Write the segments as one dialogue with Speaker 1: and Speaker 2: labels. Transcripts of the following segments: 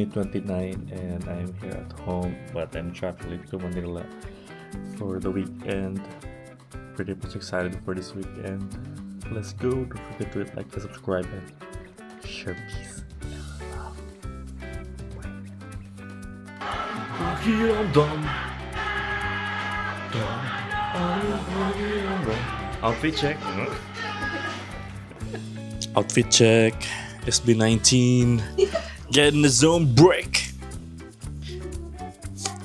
Speaker 1: May 29 and I'm here at home, but I'm traveling to Manila for the weekend. Pretty much excited for this weekend. Let's go. Don't forget to like and subscribe and share peace and love. Bye. Outfit check. Outfit check. SB19. Get in the zone break.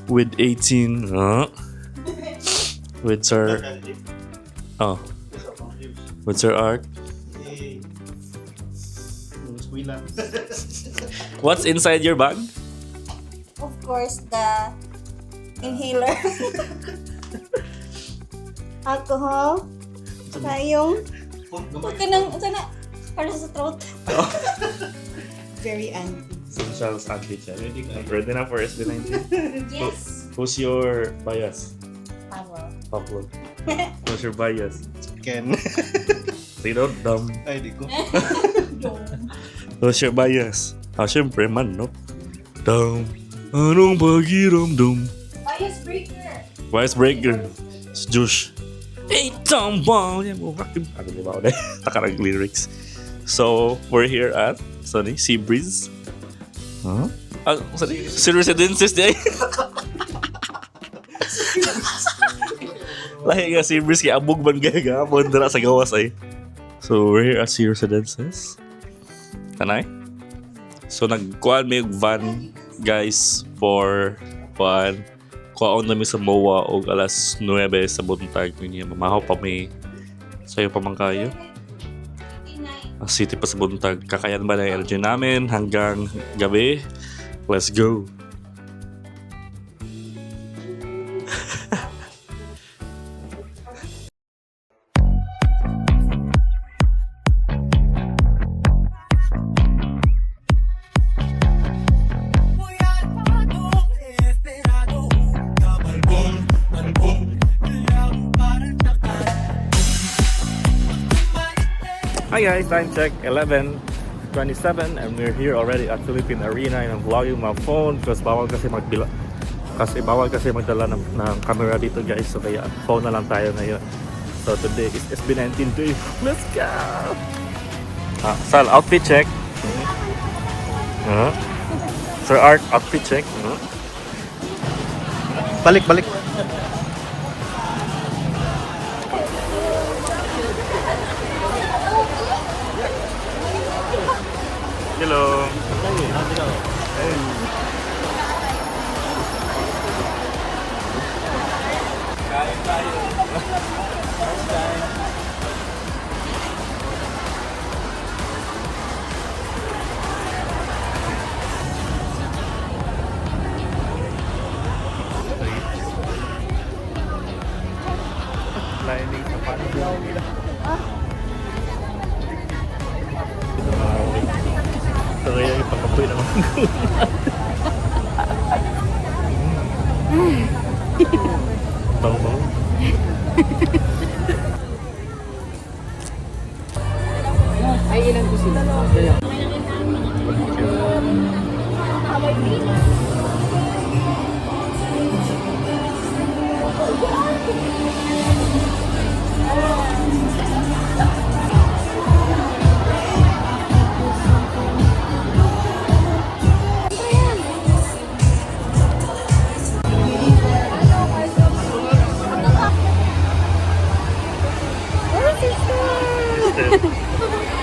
Speaker 1: With 18. Huh? With Sir. Oh. With Sir Ark. What's inside your bag?
Speaker 2: Of course, the inhaler. Alcohol. Saka yung kanang, sana, para sa throat. Very anti.
Speaker 1: Social sandwich. Ready na for SB19?
Speaker 2: Yes.
Speaker 1: Who's your bias?
Speaker 2: Pablo.
Speaker 1: Pablo. Who's your bias?
Speaker 3: Ken.
Speaker 1: Sino? Dam.
Speaker 3: Ay, di ko.
Speaker 1: Who's your bias? Ah, syempre, man, no? Dam. Anong pakiramdam?
Speaker 2: Bias breaker.
Speaker 1: Bias breaker. Si Josh. Hey, tambang! Yan mo, rock. Ano ba ako na? Takarag lyrics. So, we're here at, sorry, Sea Breeze. Huh? Ah, sorry, Sea Residences, di ay? Lahi nga Sea Breeze, kaya abog man gaya gapon dira sa gawas ay. So, we're here at Sea Residences. Tanay? So, nagkuhan may van, guys, for kuan kuhaon namin sa MOA og alas 9 sa buntag. Niya, mamahaw pa may sayo pa man kayo. Ang city pa sa buntag. Kakayan ba ng energy namin hanggang gabi? Let's go! Hi guys, time check 11:27 and we're here already at Philippine Arena and I'm vlogging my phone because bawal kasi magdala ng camera dito, guys, so kaya phone na lang tayo ngayon. So today is SB19 day. Let's go! Ah, Sal, outfit check. Huh? Sir Art, outfit check. Huh?
Speaker 3: Balik, balik.
Speaker 1: Hello. Hey. Kain tayo. First time. Lining sa pangyaw. So kaya ipakapoy naman. Bango-bango.
Speaker 4: Ay, ilan po sila?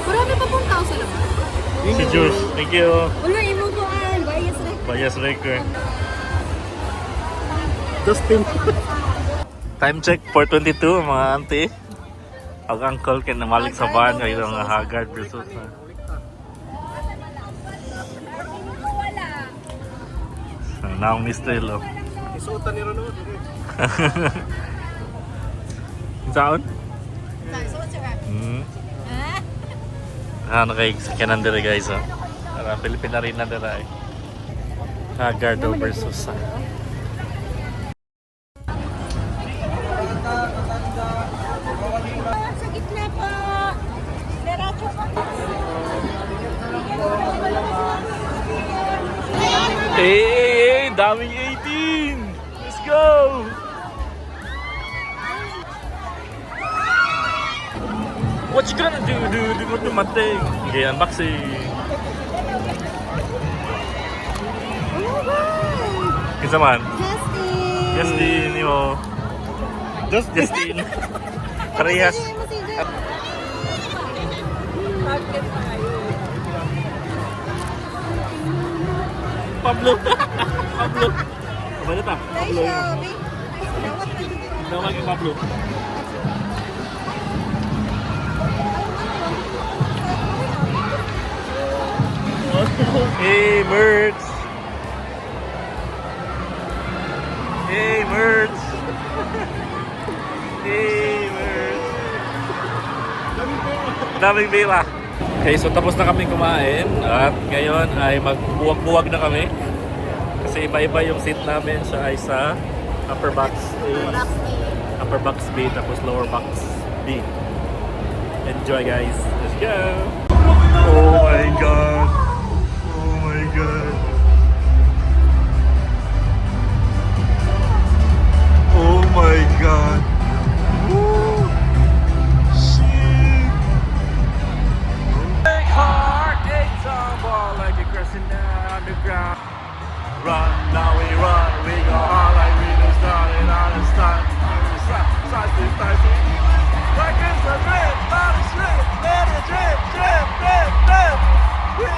Speaker 2: Marami pa pong tao sa labas.
Speaker 1: Si Jules, thank you.
Speaker 2: Wala, imo ko an. Bias na.
Speaker 1: Bias Raker.
Speaker 3: Justin.
Speaker 1: Time check 4:22, mga auntie. Ang uncle kay namalik sa van kayo mga haggard versus na. So, naong Mr. Lo.
Speaker 3: Isuotan ni Ronald.
Speaker 1: Saan?
Speaker 2: So, what's your
Speaker 1: Ah, naka sakyanan dere, guys, oh. Para Philippine Arena dere ay. Hagardo versus ah.
Speaker 2: Sa gitna po. Diretso po.
Speaker 1: Daming 18! Let's go! What you gonna do, do, do, do, do my thing? Okay, unboxing.
Speaker 2: Oh my God!
Speaker 1: Kinsa man?
Speaker 2: Justin!
Speaker 1: Justin, imo. Justin. Parehas. Pablo. Pablo. Pablo ta. Pablo. Tawag yung Pablo. Hey, birds! Hey, birds! Hey, birds! Daming pera. Okay, so tapos na kami kumain at ngayon ay magbuwag-buwag na kami. Kasi iba-iba yung seat namin. Siya ay sa upper box A, upper box B, tapos lower box B. Enjoy, guys. Let's go! Oh my God! Oh my God! Oh my God! Woo! Shit! Big heart, tumble like a crescent down the ground. Run, now we run, we go hard like we just started on a start. Like it's a drip, not a drip, let it drip, drip, drip, drip. We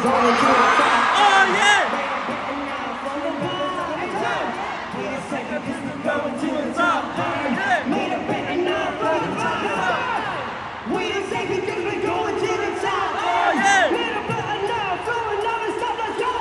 Speaker 1: Oh yeah!
Speaker 5: We the same because we're going to the top.
Speaker 1: Oh, yeah!
Speaker 5: Little bit of love, throwing love and stuff. Let's go.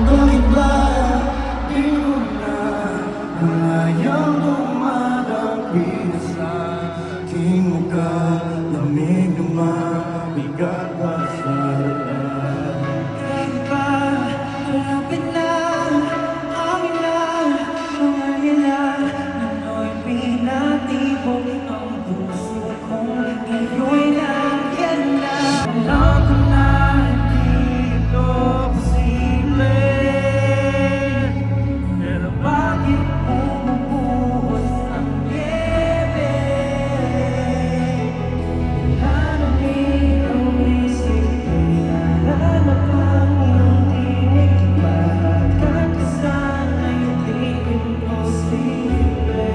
Speaker 6: Bakit ba di mo na malayang dumadampi na sa aking mukha? Lamig na mabigat pa sa dala.
Speaker 5: Kahit pa malapit na ang ilang mga ilang Nano'y pinatibok ang puso kong ngayon'y lagyan na. Alam ko na hindi ito posible, pero bakit bumubuhos ang niebe? Nanamig ang isip, Naranap ang iyong tinig. Pagkakasana'y di imposible.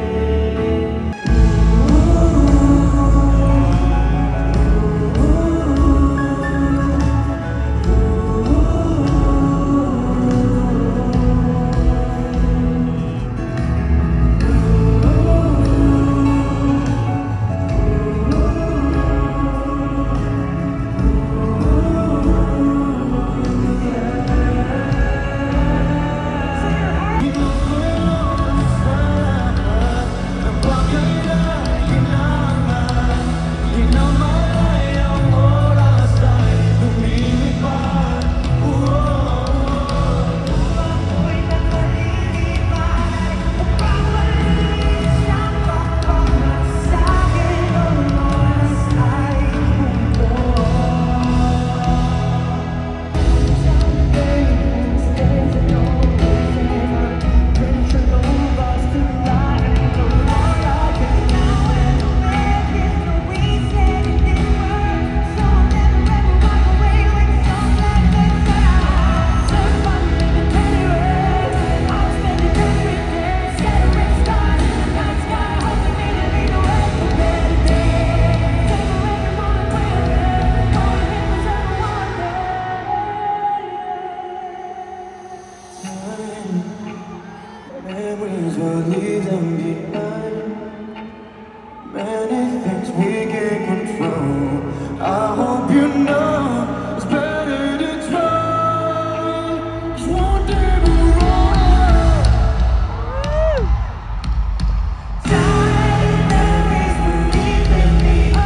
Speaker 6: Memories will leave them behind. Many things we can't control. I hope you know it's better to try. 'Cause one day we'll run out.
Speaker 5: Memories will leave them behind.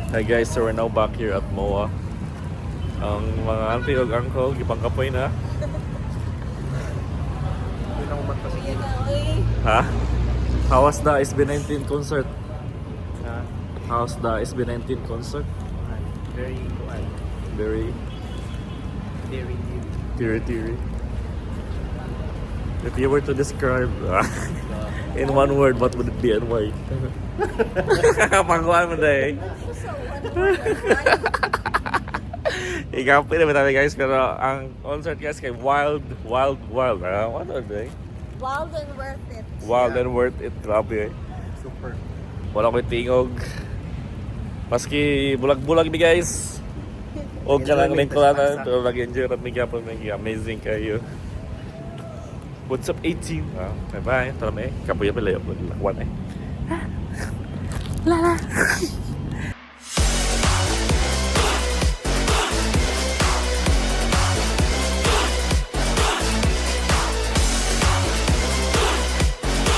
Speaker 1: Hi guys, so we're now back here at MOA. Ang mga auntie ug uncle gipangkapoy na. Ha? How was the SB19 concert?
Speaker 3: Ha?
Speaker 1: How's the SB19 concert?
Speaker 3: Very kuan.
Speaker 1: Very
Speaker 3: Very deep.
Speaker 1: teary teary. If you were to describe in one word, what would it be and why? Pangkuhan mo na eh. Ikaw na tayo guys, pero ang concert guys kay wild, wild, wild. Ah, what are they?
Speaker 2: Wild and worth it.
Speaker 1: Wild and worth it. Grabe eh.
Speaker 3: Super.
Speaker 1: Wala ko'y tingog. Maski bulag-bulag mi guys. O ka lang
Speaker 3: Enjoy
Speaker 1: rin ko lang
Speaker 3: mi, tas
Speaker 1: pero nag-enjoy rin mi gyapon mi. Amazing kayo. What's up 18? Ah, bye bye. Tara may kapuya pa layo. Lakwan eh. Lala.